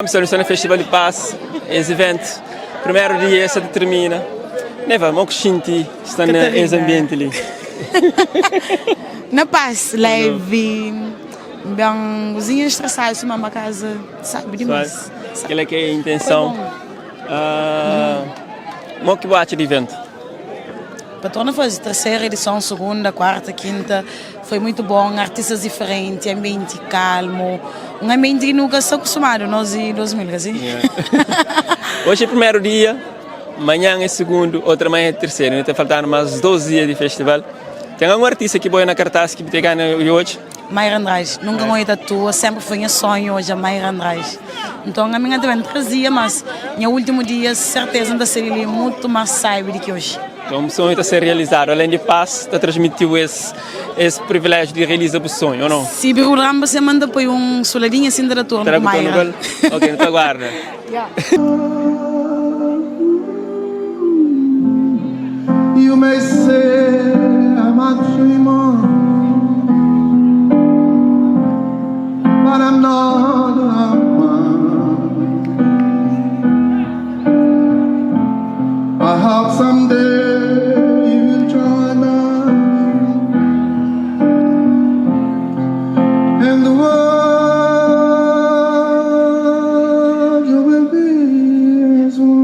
Pessoal, sta na Festival di Paz, es evento, primeiro dia esta ta termina. Neva, mo ku xinti sta na es ambiente li? Na paz, leve, ben, cozinha estressado, suma ba casa, sabe demais. Kela que é a intenção. Uh, mo ki bu atxa di evento? Pa torna faze terceira edição, segunda, quarta, quinta, foi muito bom, artistas diferentes, ambiente calmo, um ambiente que nunca está acostumado, nós em 2000, assim. Yeah. Hoje é primeiro dia, manhã é segundo, outra manhã é terceiro, ainda está faltando mais 12 dias de festival. Tem algum artista que boia na cartaz que te ganha hoje? Mayra Andrade, nunca é. tatua, sempre foi meu sonho hoje a Mayra Andrade. Então a minha também trazia, mas meu último dia certeza não seria muito mais sábio do que hoje. Então o sonho está a ser realizado, além de paz, está transmitiu esse, esse privilégio de realizar o sonho, ou não? Se o você manda põe um soladinho assim da tua Terá que Ok, então aguarda. Yeah. You may say I'm a dreamer, but I'm not a man. I hope someday you will join us, and the world will be as one.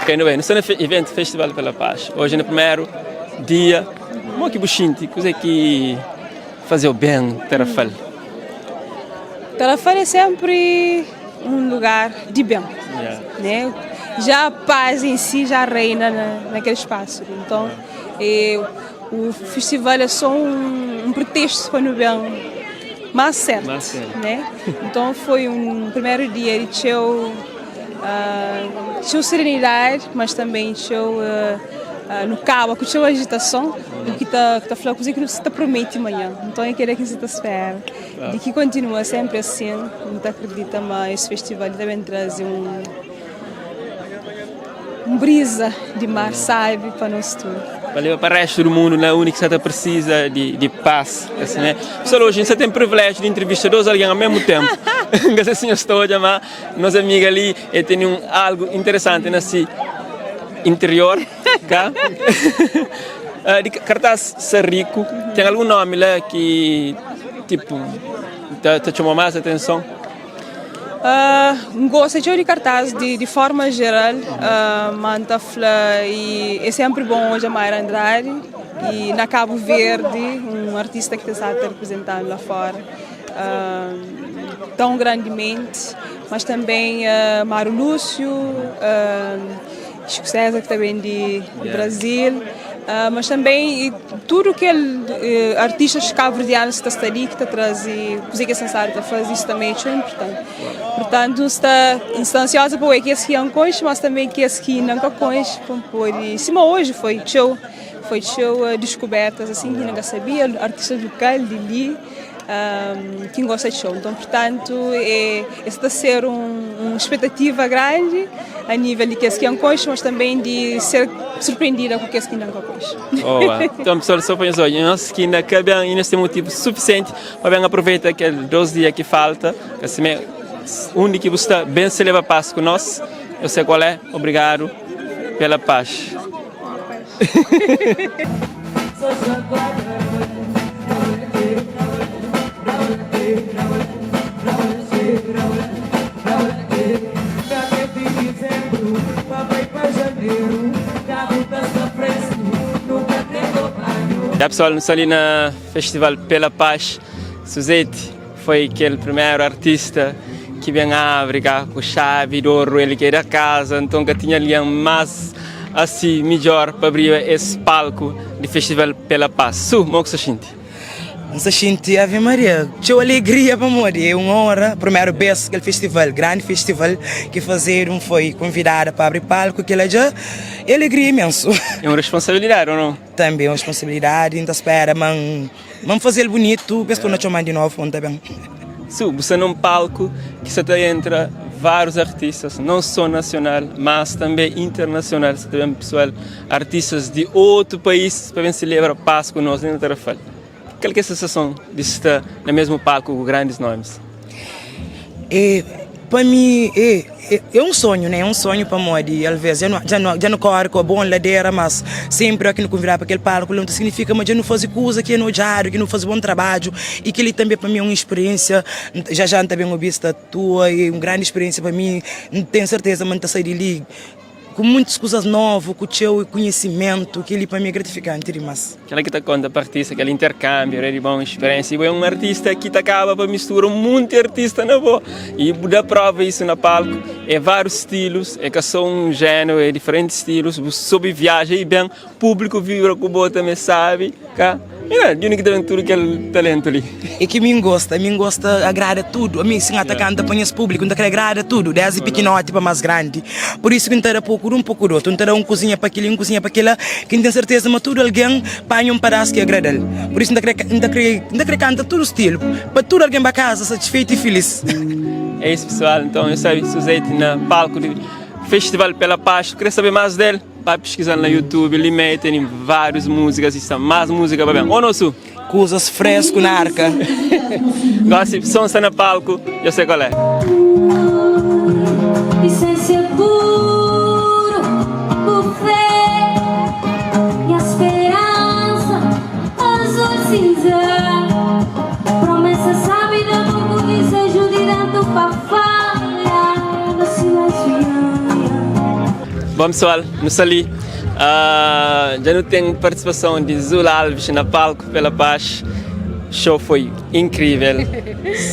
Ok, no bem, no evento Festival pela Paz. Hoje no primeiro dia, mo ki bu xinti, kuze ki fazeu bem Tarrafal? Tarrafal é sempre um lugar de bem, Yeah. né? Já a paz em si já reina na, naquele espaço. Então, é, o festival é só um, um pretexto para o bem mais certo, Mais certo. né? Então foi um primeiro dia de show, uh, show serenidade, mas também show uh, uh, no cabo, com show agitação, o que está que tá falando, coisa que não se te promete amanhã. Então é aquilo que se te espera. De que continua sempre assim, não te acredita, mas esse festival também traz um, um brisa de mar, sabe, para nós tudo. Valeu para o resto do mundo, né? O único que você precisa de, de paz, assim, né? Pessoal, hoje você tem o privilégio de entrevistar dois alguém ao mesmo tempo. Não sei se eu estou a chamar nossa amiga ali, e tem um, algo interessante nesse interior, cá. Ah, de cartaz ser rico, tem algum nome lá que, tipo, te, te chamou mais atenção? Uh, gosto de cartaz de, de forma geral, uh, manta fla e é sempre bom hoje a Mayra Andrade e na Cabo Verde, um artista que está representando lá fora uh, tão grandemente, mas também uh, Mário Lúcio, uh, Chico César, que também de, de Brasil, uh, mas também e tudo que ele, uh, artistas cabo-verdianos que está ali, que está trazer, coisa que é necessário para fazer, isso também é importante. Portanto, está, está ansiosa para ver que esse aqui é um coisa, mas também que esse aqui não é coisa, por cima hoje foi show, foi show uh, descobertas assim que nunca sabia, artista local de ali, um, quem gosta de show. Então, portanto, é, está a ser um, uma expectativa grande a nível de que esse aqui é um coisa, mas também de ser surpreendida com o que esse aqui não é coisa. Boa. Então, pessoal, só para nós, nós que ainda cabem e nós temos motivo suficiente para bem aproveitar aqueles 12 dias que falta, que assim, onde que você está bem celebra paz com nós, eu sei qual é, obrigado pela paz. Já pessoal, nós ali na Festival Pela Paz, Suzete foi aquele primeiro artista que vem à África com chave de ouro, ele que é da casa, então que tinha alguém mais assim melhor para abrir esse palco de Festival Pela Paz. Su, mo que se sente? Não se sente Ave Maria, tinha alegria para morrer, é uma honra, primeiro vez aquele festival, grande festival que fazeram, foi convidada para abrir palco, aquilo já é alegria imenso. É uma responsabilidade ou não? Também é uma responsabilidade, então espera, mas vamos fazer bonito, pessoa não chamar de novo, tá bem. Su, você num palco que você entra várius artistas, não só nacional, mas também internacional. Sta ben pessoal, artistas di otu país pa ben celebra paz ku nos li na Tarrafal. Kal ki é sensason di sta na mesmu palku ku grandis nomis? É, pa mi é, é un sonhu, né? É un sonhu pamodi alvês dja nu, dja nu, dja nu kóre ku bon ladera, mas sénpri óki nu konvidadu pa kel palku la, nu ta signifika ma dja nu faze kuza ki é nu odjadu, ki nu faze bon trabadju i kel-li tanbê pa mi é un spiriénsia. Já já N ta ben obi-s ta atua, é un grandi spiriénsia pa mi. N ten serteza ma N ta sai di li Ku muntis kuzas novu, ku txeu kunhisimentu, kel-li pa mi é gratifikanti dimas. Kela ki ta konta pa artista, kel interkambiu rei di bon speriensia. I bo é un artista ki ta kaba pa mistura un munti artista na bo. I bu da prova isu na palku. É várius stilus, é ka so un jéneru, é diferentis stilus. Bu sobi viaja i ben, Público vibra ku bo també sabi ka Mina, di undi ki ta ben tudu kel talentu li? É ki mi N gosta, mi N gosta agrada tudu. Ami si N ata kanta pa nhas públiku, N ta kre agrada tudu, desdi pikinoti pa más grandi. Pur isu ki N ta da poku di un, poku di otu. N ta da un kuzinha pa kel-li, un kuzinha pa kel-la, ki N ten serteza ma tudu algen panha un padás ki agrada-l. Pur isu N ta kre, N ta kre, N ta kre kanta tudu stilu, pa tudu algen ba kaza satisfeitu i filís. É isu pesual, nton eu sabe Suzete na palku di Festival Pela Paz, kre sabe más del? Ba pesquisar na YouTube, li meio tem várias músicas e está mais música para bem. Ô nosso? Coisas fresco na arca. Gosto som está na palco, eu sei qual é. Essência puro, bu fé e a esperança azul cinza. Promessa sabe de amor ku desejo di dentro pa fora no silêncio. Yeah, yeah. Bom pessoal, nu sta li Dja nu ten partisipason di Zula Alves na palku Pela Paz Show foi inkrivel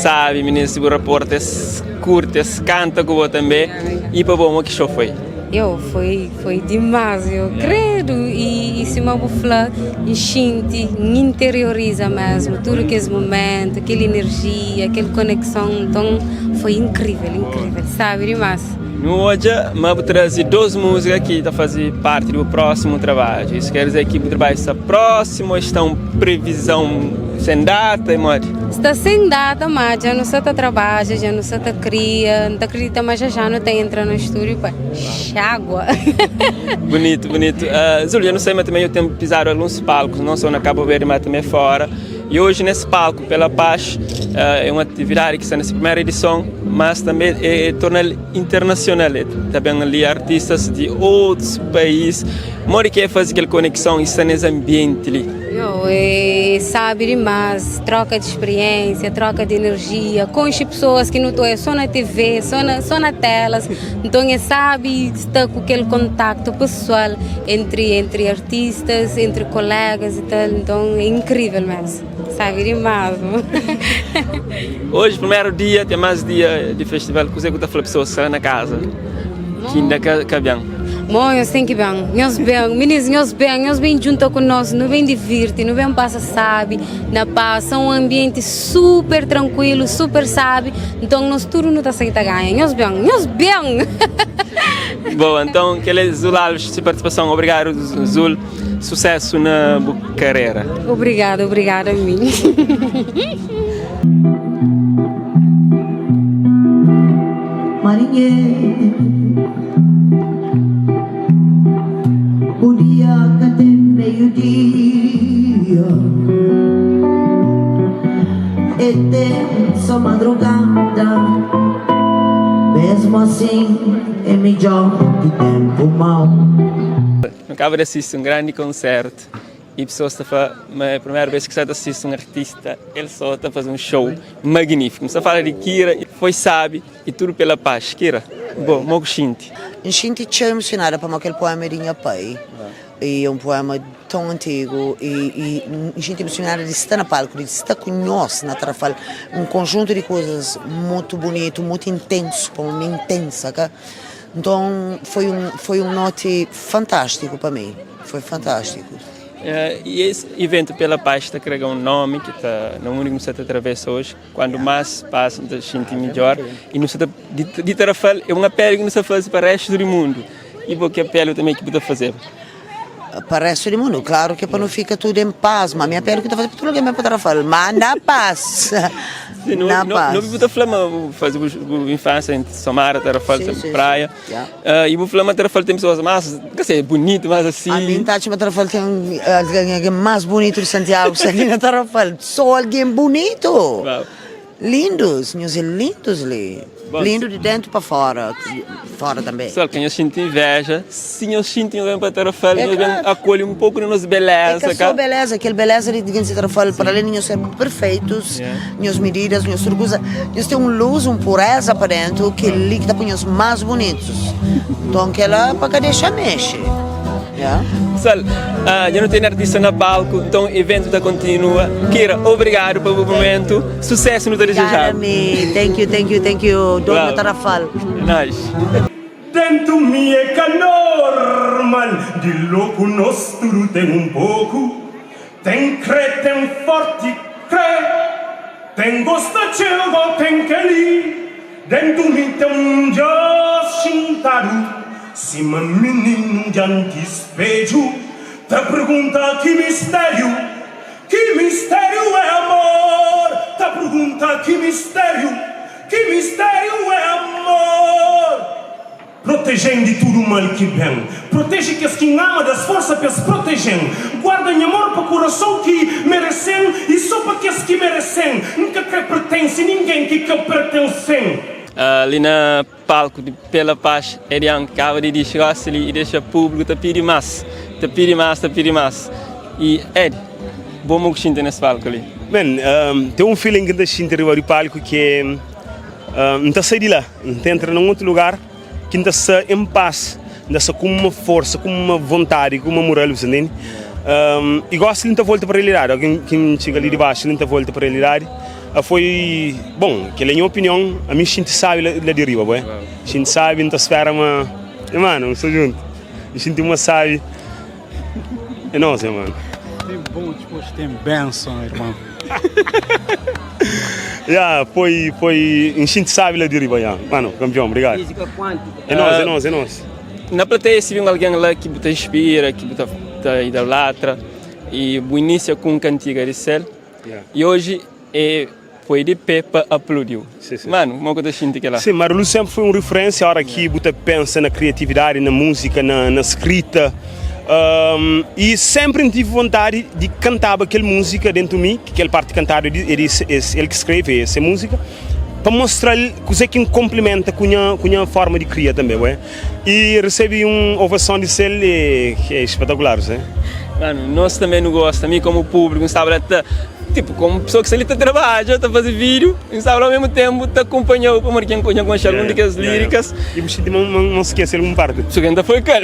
Sabi minis bu raporta es kurti es kanta ku bo tanbe I pa bo mo ki show foi? Yo, foi, foi dimas, yo, credo E, e sima bu fla, N xinti, N interioriza mesmu tudu kes momentu, kel enerjia, kel konekson Nton, foi inkrivel, inkrivel, sabi dimas. Nu odja ma bu traze dos múzika ki ta faze parti di bu prósimu trabadju. Isu ker dizer ki bu trabadju sta prósimu ô sta un previzon sen data? E modi? Sta sen data, ma dja nu sta ta trabadja, dja nu sta ta kria. N ta kridita ma já já nu ta entra na stúdiu pa xagua. Bunitu, bunitu. Zul, dja nu sai ma tanbe dja ten pizadu alguns palkus, non so na Kabu Verdi ma tanbe fora. E oji nes palku Pela Paz é un atividadi ki sta na se primeru edison, mas tanbe é torna-l internasional, é ta ben ali artistas di otus país. Modi ki é faze kel konekson i sta nes anbienti li? Yo, é sabi dimas, troka di speriensia, troka di enerjia, konxe pesoas ki nu ta oia so na TV, so na so na telas, nton é sabi sta ku kel kontaktu pesoal entri entri artistas, entri kolegas i tal, nton é inkrivel mesmu. Sabi dimas. Hoje primeiro dia, tem mais dia de festival, kuzê ku ta fla pessoas sta na casa ki inda ka ka ben? Bom, nhos tem ki ben, nhos ben, minis nhos ben, nhos ben junta ku nos, nu ben divirti, nu ben pasa sabi, na pasa um ambienti super trankuilu, super sabi, nton nos tudu nu ta sai ta ganha, nhos ben, nhos ben! Boa, então kel é Zul Alves si participação, obrigado Zul. Sucesso na bu carreira. Obrigada, obrigada a mim. Marinheiro, o dia ka ten meio dia E ten só madrugada Mesmo assim é midjor ki tempo mau. Nu kaba di asisti un grandi konsertu i pesoas ta fla ma é primeru bes ki sta ta asisti un artista el so ta faze un show magnifiku. Nu sta fala di Kira, foi sabi i tudu pela paz. Kira, bo, mo ku xinti? N xinti txeu emosionada pamodi kel poema é di nha pai i é un poema ton antigu i N xinti emosionada di sta na palku, di sta ku nhos na Tarrafal, un konjuntu di kuzas mutu bunitu, mutu intensu, pamodi mi é intensa ka. Nton foi un foi un noti fantástiku pa mi, foi fantástiku. E es iventu Pela Paz ta krega un nomi ki ta na mundu ki nu sta ta travesa oji, kuandu mas pasa nu ta xinti midjor i nu sta ta di Tarrafal é un apelu ki nu sta faze pa restu di mundu i bo ki apelu tanbe ki bu ta fazeba? Pa restu di mundu, klaru ki é pa nu fika tudu en paz, ma mi apelu ki N ta faze pa tudu algen ben pa Tarrafal, manda paz! Sim, no, Na no, paz. no bu ta fla ma bu faze bu, bu infância entre Somara, Tarrafal, Sim, sempre sim, praia. sim. Yeah. Ah, e bu fla ma Tarrafal tem pessoas más, ka sei, bonito, mas assim. A mi N ta atxa ma Tarrafal ten algen más bunitu di Santiagu sta li na Tarrafal. Só algen bunitu! Wow. Lindos, nhos é lindos li. Bom, Lindo di dentu pa fora, fora tanbe. Pessoal, ka nhos xinti inveja, si nhos xinti nhos ben pa Tarrafal, É nhos ben klaru. akolhe un poku di nos É beleza, ka ka? só beleza, kel beleza li di gentis di Tarrafal, para alén di nhos ser perfeitus, Yeah. nhos mididas, nhos tudu kuza, nhos ten un luz, un pureza pa dentu, kel li ki ta poi nhos más bunitus. Nton kel-la pa ka dexa mexe. Yeah. Pessoal, dja nu tene artista na palco, nton evento ta continua. Kira, obrigado pa bu momento. Sucesso nu ta Obrigada desejaba. mi. Thank you, thank you, thank you. Dona Wow. Tarrafal. Nice. Dentu mi é ka normal Di loku nos tudu ten un poku Ten kre ten forti kre Ten gosta txeu go ten kel-li Dentu mi ten un Diós xintadu Sima mininu dianti spedju Ta pergunta ki mistériu Ki mistériu é amor Ta pergunta ki mistériu Ki mistériu é amor Proteje-m di tudu mal ki ben Proteje kes ki N ama Da-s forsa pa es proteje-m Guarda nha amor pa kurason ki merese-m I so pa kes ki merese-m N ka kre pertense ningen ki ka pertense-m. Li na palku di Pela Paz, Edian kaba di dixi gosi li i dexa públiku ta pidi más, ta pidi más, ta pidi más. I Ed, bo mo ku xinti nes palku li? Man, ten un feeling ki N ta xinti riba di palku ki é N ta sai di la, N ta entra na un otu lugar ki N ta sta en pas, N ta sta ku uma forsa, ku uma vontadi, ku uma mural, bu sta ntende? I gosi li N ta volta pa realidadi, óki ki N txiga li di baxu li N ta volta pa realidadi. Foi bon, kel é nha opinion, ami N xinti sabi la di riba, bué. Xinti sabi, N ta spera ma, mano, N sta djuntu, N xinti uma sabi. É nós, nha mano. Tem bom, depois tem benção, irmão. Ya, foi, foi, N xinti sabi la di riba, ya. Mano, campeão, obrigado. Física quântica. É nós, é nós, é nós. Na plateia si ben algen la ki bu ta inspira, ki bu ta, ta idolatra e bu inicia ku un kantiga di sel e oji e poi di pé pa aplaudiu. Mano, mo ku ta xinti kela? Sim, Marilu sempre foi um referência ora ki bu ta pensa na criatividade, na música, na, na escrita. Um, e sempre N tive vontade di cantaba kel música dentro mi, ki kel parte cantado é di, é di, é el ki escreve esse música, pa mostral kuzê ki N complementa ku nha, ku nha forma di cria também, ué. E recebi um ovação di sel e, que é espetacular, sim. Mano, nós também não gosta, mi como público, N staba lá ta, tipo, como pessoa que sta li ta trabadja, ta faze vídeo, N staba lá ao mesmo tempo ta acompanhau pamodi ki N konxe algun di kes líricas. E bu xinti ma ma N skese algun parti? Su ki N ta foi kal.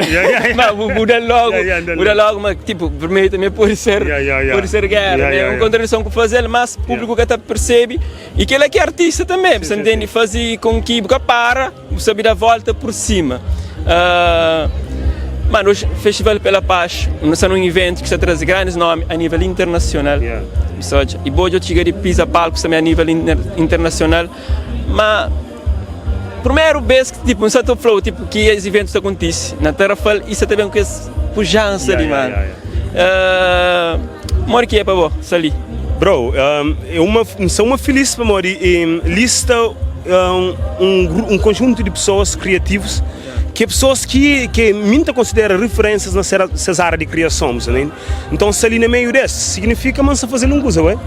Ma bu bu da logo, bu da logo, ma tipo, vermelho também pode ser, pode ser guerra, né? Un contradição ku fazel, mas público ka ta percebe. E kela ki é artista também, bu sa ntende? Faze com ki bu ka para. Bu sabe da volta por cima. Mano, hoje Festival pela Paz, nu sta num evento ki sta traze grandes nomes a nível internacional. Yeah. E bo dja txiga di pisa palcos também a nível internacional. Ma primeiro vez que tipo, nu sta ta fla tipo, ki es eventu sta kontise na Tarrafal e sta ta ben ku es pujansa Yeah, di yeah, mano. yeah, yeah. Modi ki é pa bo sta li? Bro, é uma, N sta uma feliz pamodi li sta um, um conjunto de pessoas criativos que é pessoas que, que mim ta considera referências na ses área de criação, você entende? Então sta li na meio desse significa ma N sta fazendo um coisa, ué?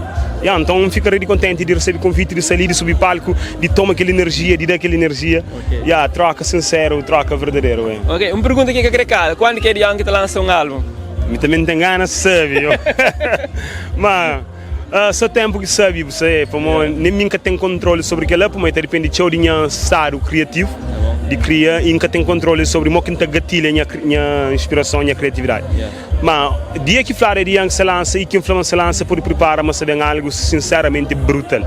Yeah, então N fica rei de contente de receber convite de sair, de subir palco, de toma aquela energia, de dar aquela energia. Ok. Yeah, troca sincero, troca verdadeiro, ué. Ok, un pergunta ki ka kre kala, quando ki Edion ki ta lansa un álbum? Mi tanbe N ten gana sabe, yo. Ma só tempu ki sabe, bu sabe, pamo nen mi N ka ten kontroli sobri kel-la, pamo ta dipende txeu di nha stadu kriativu, di kria, i N ka ten kontroli sobri mo ki N ta gatilha nha nha inspirason, nha kriatividadi. Ma dia ki fladu é dia ki sa lansa i ki N fla ma sa lansa, pode pripara ma sa ben algu sinseramenti brutal.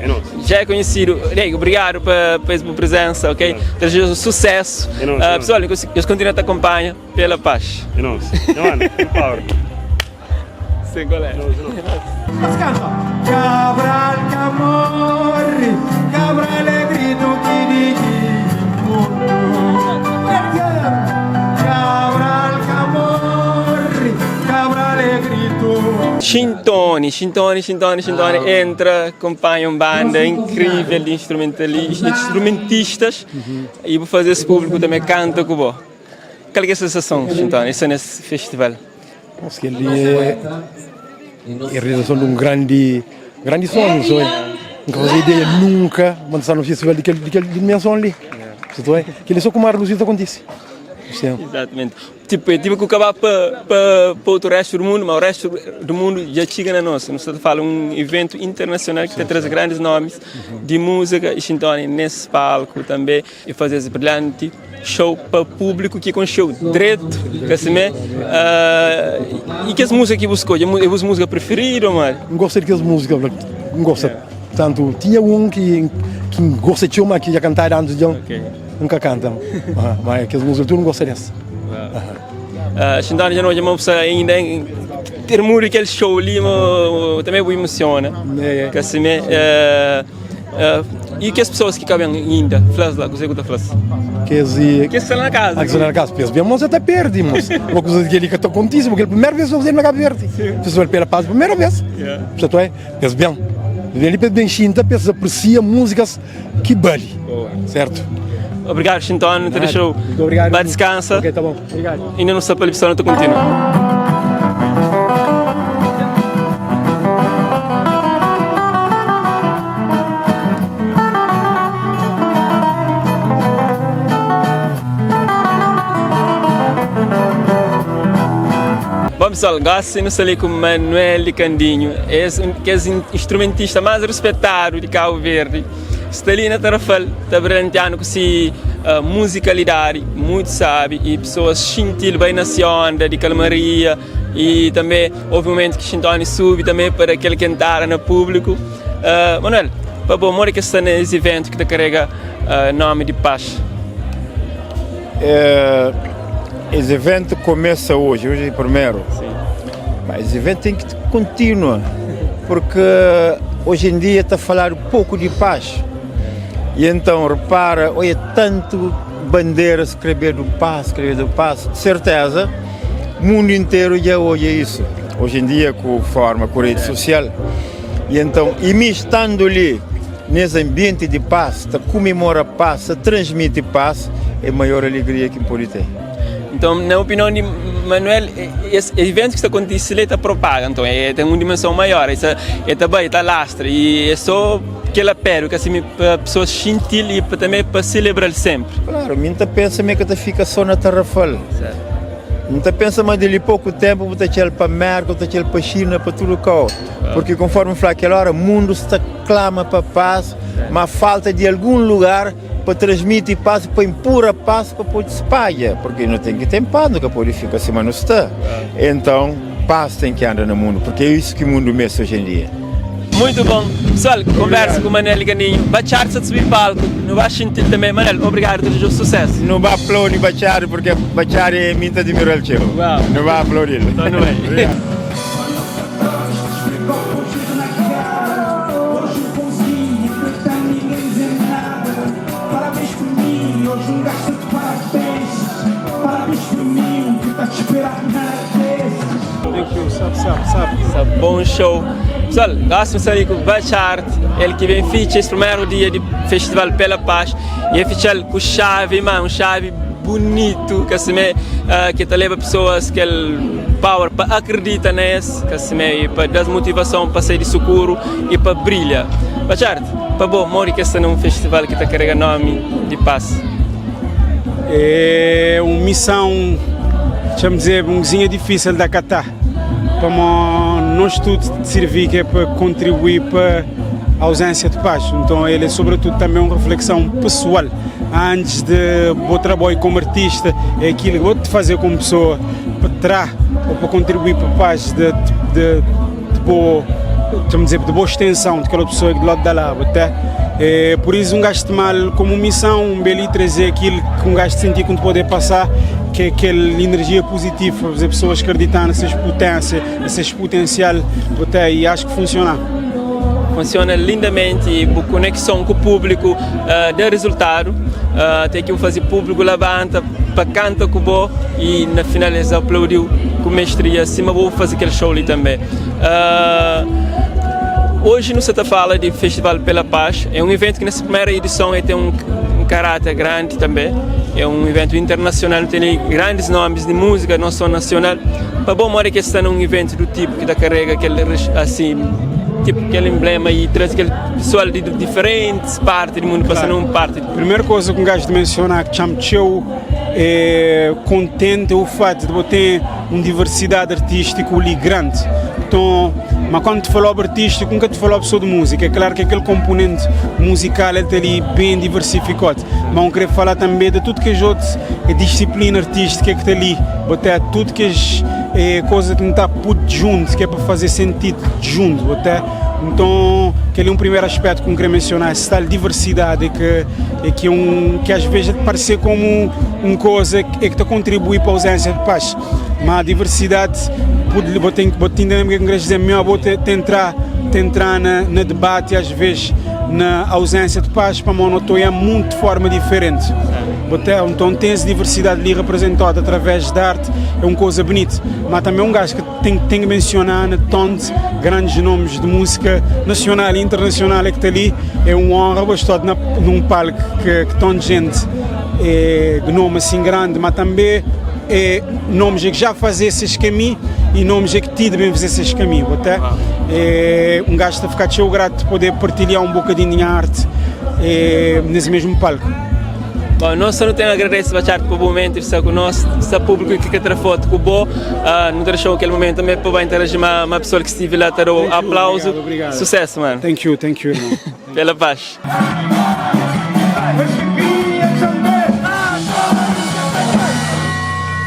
É nos. Já é konhesidu. Diego, obrigadu pa pa es bu prezensa, ok? Ta deseju susesu. É nos, é nos. Pessoal, nhos kontinua ta konpanha. Pela paz. É nos. Nha mano, tudo power. Sem colé. Let's canta. Cabral ka morre, Cabral é grito ki di mundo. Cabral ka morre, Cabral é grito. Xintoni, Xintoni, Xintoni, Xintoni entra, kunpanha un banda inkrivel di instrumentistas i bu faze es públiku tanbe kanta ku bo. Kal ki é sensason, Xintoni, sta nes festival? Acho que ali é, é a realização de um grande, grande sonho, sonho. Nunca fazia ideia, nunca, mas estar num festival de aquele, de aquele dimensão ali. Você tá Que ele só com uma luz acontece. Sim. Exatamente. Tipo, é tipo que acabar para pa, pa outro resto do mundo, mas o resto do mundo já chega na nossa. Nós estamos a falar um evento internacional que te traz grandes nomes de música e Xintoni nesse palco também e fazer esse brilhante show pa público que conheceu direto, que se me, uh, e que as músicas que buscou, é vos música preferida, mano? Não gosto de que as músicas, não gosto. Tanto tinha um que que gosta de uma que já cantava antes de um, okay. nunca canta. Ah, mas que as músicas tu não gosta dessa. Uh, Xintoni já não já não ainda ter muito aquele show ali, mas também me emociona. É, é. Que assim, uh, uh, e que as pessoas que cabem ainda, flas lá, você que flas. Que esse Que estão na casa. Ah, que estão na casa, penso bem, mas até perde, mas uma coisa que ele que está contíssimo, porque é a primeira vez que eu na Cabo Verde. Festival pela paz, primeira vez. Yeah. Portanto, é, penso bem. Ele bem xinta, penso aprecia músicas que bali. Certo? Obrigado, Xintoni, te deixou. Muito obrigado. Vai descansa. Ok, tá bom. Obrigado. Ainda não sabe a pessoa, não te continua. Bom pessoal, gosto de ali com Manuel Candinho, esse que é o instrumentista mais respeitado de Cabo Verde. Está ali na Tarrafal, está brilhanteando com sua uh, musicalidade, muito sabe, e pessoas gentil bem na sua onda de calmaria. E também houve um momento que Xintoni sube também para aquele cantar no público. Uh, Manuel, para bom, mora que está nesse evento que te carrega uh, nome de paz. É, esse evento começa hoje, hoje é primeiro. Sim. Mas esse evento tem que continuar, porque hoje em dia está a falar um pouco de paz. E então, repara, olha, tanto bandeira escrever do paz, escrever do paz, de certeza, o mundo inteiro já olha isso. Hoje em dia, com forma, com rede social. E então, e me estando ali, nesse ambiente de paz, tá comemora a paz, tá transmite paz, é a maior alegria que pode ter. Então, na opinião de Manuel, esse evento que está acontecendo está propaga, então é, tem uma dimensão maior, isso é, é também está lastra e é só aquele apelo que assim para pessoas sentir e para, também para celebrar sempre. Claro, muita pensa mesmo que fica só na Tarrafal. Certo. Muita pensa mas dali pouco tempo vou ter para América, vou ter para China, para tudo cá. Porque conforme falei aquela hora, o mundo está clama para paz, mas falta de algum lugar para transmitir paz, para impor a paz, para poder espalhar, porque não tem que ter paz, nunca pode ficar assim, mas não está. Então, paz tem que andar no mundo, porque é isso que o mundo merece hoje em dia. Muito bom. Pessoal, conversa com o Manel Ganinho. Bachar se subir palco, não vai sentir também. Manel, obrigado, desejo sucesso. Não vai aplaudir Bachar, porque Bachar é muito admirável. Não vai aplaudir. Então não é. Parabéns por mim, hoje um gajo de parabéns. Parabéns por mim, o que está a esperar nada Sabe, sabe, sabe. Sabe, bom show. Pessoal, gosto de com o Bachart, ele que vem ficha esse primeiro dia de Festival pela Paz e é ficha com chave, mano, um chave bonito, que assim, uh, que te leva pessoas que ele power para acreditar nesse, que assim, e para dar motivação para sair de socorro e para brilhar. Bachart, para bom, mori que está num festival que te carrega nome de paz. É uma missão, deixa-me dizer, um cozinha difícil de acatar. Para nós tudo servir que é para contribuir para a ausência de paz. Então ele é sobretudo também uma reflexão pessoal. Antes de o trabalho como artista, é aquilo que vou te fazer como pessoa para trás ou para contribuir para a paz de, de, de boa, deixa-me dizer, de boa extensão daquela pessoa do lado da lá, até. É, por isso um gajo de mal como missão, um belo trazer aquilo que um gajo sentir que poder passar, que é aquela energia positiva, fazer pessoas acreditar nessas potência, nesse potencial, até, e acho que funciona. Funciona lindamente e a conexão com o público uh, dá resultado. Uh, tem que fazer público levanta, para canta com o bo e na final eles aplaudiu. ku mestria sima bo faze kel show li tanbe. Oji nu sa ta fala di Festival Pela Paz, é un iventu ki na se primera edison e ten un karáter grandi tanbe, é un iventu internasional, nu tene grandis nomis di múzika non só nasional. Pa bo modi ki es sta na un iventu du tipu ki ta karega kel asin tipu kel enblema i traze kel pesoal di diferentis parti di mundu pa sta na un parti? Primeru koza ki un gastu di mensiona ki txa-m txeu é kontenti é o fatu di bo ten un diversidadi artístiku li grandi. Nton, ma kandu ti faloba artístiku, N ka ti faloba só di múzika. É klaru ki kel konponenti muzikal el ta li ben diversifikóde, ma N kre fala tanbe di tudu kes otus disiplina artístika ki ta li, bo ta tudu kes koza ki N ta put juntu, ki é pa faze sentidu juntu, bo ta. Nton, kel-li é un primeru aspétu ki N kre mensiona, es tal diversidadi ki é ki un ki às vezes parse komu un koza é ki ta kontribui pa auzénsia di pas. Ma diversidadi pode bo ten bo tinda mesmo ke N kre dizer mi abo te te entra te entra na na debate às vezes na auzénsia di pas pamodi no ta oiá monti forma diferenti. Bo te nton ten es diversidadi li reprezentóde através di arte é un koza bunitu. Ma tanbe un gaju ki. Ten ten ki mensiona na tont grandes nomes de músika nasional e internasional é ki ta li. É un honra bo sta na num palco que, que tont gente é, de nome assim grande, mas também é nomes que já fazem esses caminhos e nomes que ti devem fazer esses caminhos. Até é, um gajo está a ficar cheio grato de poder partilhar um bocadinho de arte é, nesse mesmo palco. Bom, nós só não temos a agradecer bastante por o momento de estar conosco, está público que quer tirar foto com o Bo, uh, não deixou aquele momento também para interagir com uma pessoa que esteve lá, ter o aplauso. Obrigado, obrigado. Sucesso, mano. Thank you, thank you, irmão. Pela paz.